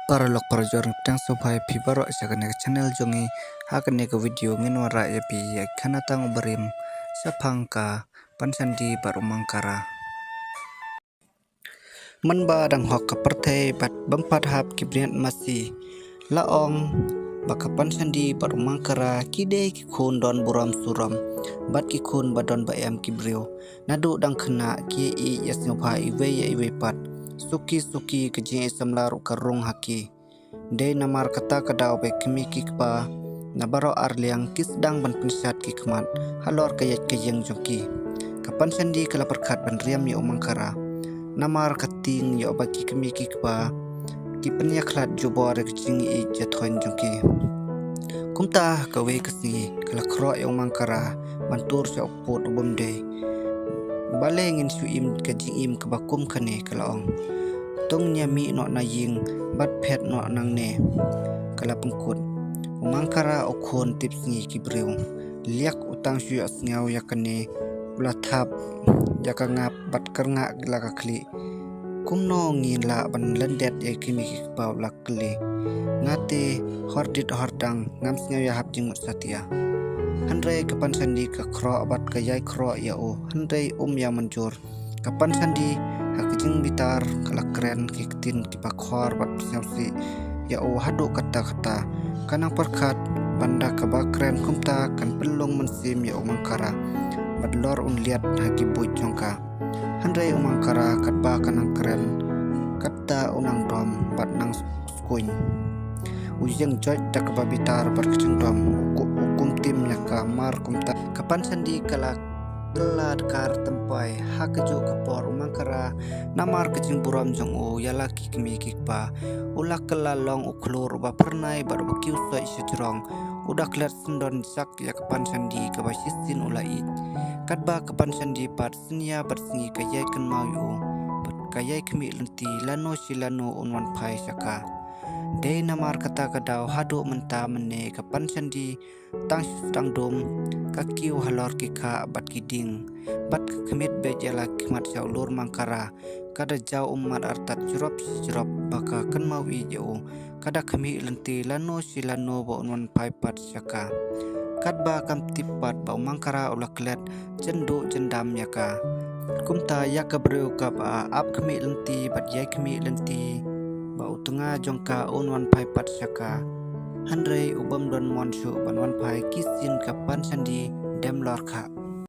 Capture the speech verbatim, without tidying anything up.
Paralok parajor, ngi pdiang sngewbha ïa phi baroh sha kane ka channel jong ngi. Ha kane ka video ngin wanrah ïa phi ïa ka khanatang u barim shaphang ka Panshandi bad u Mangkara. Man ba dang hok ka pyrthei bad bym pat hap ki bniat masi, la ong ba ka Panshandi bad u Mangkara ki dei ki khun don burom surom bad ki khun ba don ba em ki briew. Naduh dang khynnah ki ïeit ïa sngewbha iwei ïa iwei pat. Suki suki ka jingïeit samla ruh ka rung ha ki. Dei namar kata ka daw ba ki kmie ki kpa na baroh ar liang ki sdang ban pynshad ki khmat halor ka ïaid ka ïeng jong ki. Ka Panshandi ka la pyrkhat ban riam ïa u Mangkara namar ka tieng ïoh ba ki kmie ki kpa ki pynïakhlad jubor ïa ka jingïeit jathoiñ jong ki. Kumta kawei ka sngi ka la khroh ïa u Mangkara ban tur sha u pud u bym dei. Balei ngin shu im ka jingim kaba kum kane, ka la ong. To ngin ïa mih noh na ïing bad phet noh nangne, ka la pynkut. U Mangkara u khun tipsngi ki briew. Liak u tang shu ïohsngew ïa kane u la thap ïa ka ngap bad kyrngah la ka khlieh. Kumno ngin lah ban lyndet ïa ki kmie ki kpa, u la kylli. Nga te hordit hordang, ngam sngew ïahap jingmut satia. Hynrei ka Panshandi ka khroh bad ka ïai khroh ïa u, hynrei um ïa mynjur. Ka Panshandi ha ka jingbitar ka la kren ki ktien kiba khor bad sngewsih ïa u haduh katta katta. Ka nang pyrkhat ban da kaba kren kumta kan pynlong mynsiem ïa u Mangkara bad lor un liat ha ki buit jong ka. Hynrei u Mangkara katba ka nang kren, katta u nang dom bad nang skuiñ. U ïeng joit da kaba bitar bad ka jingdom, u ku-, u kumtim ïa ka mar kumta. Ka Panshandi ka la kylla dkar tympai ha kajuh ka por u Mangkara namar ka jingburom jong u ïa la ki kmie ki kpa. U la kylla long u khlur uba phyrnai bad uba kiew soit shajrong. U da klet syndon jak ïa ka Panshandi kaba shisien u la ïeit. Katba ka Panshandi pat, synñia bad sngi ka ïai kynmaw ïa u bad ka ïai khmih lynti lano shi lano un wan phai sha ka. Dei namar kata ka daw haduh mynta mynne ka Panshandi tang shu sdang dum, ka kiew halor ki khah bad ki dieng bad ka khmih beit ïa la ki khmat sha u lur Mangkara. Ka da jaw ummat artat jrop shi jrop ba ka kynmaw ïeit ïa u. Ka da khmih lynti lano shi lano ba un wan phai pat sha ka. Katba kam tip pat ba u Mangkara u la klet jynduh jyndam ïa ka. Kumta ïa ka briew kaba ap khmih lynti bad ïai khmih lynti ba u tnga jong ka un wan phai pat sha ka. Hynrei u bym don mon shuh ban wan phai, ki sien ka Panshandi dem lor khah.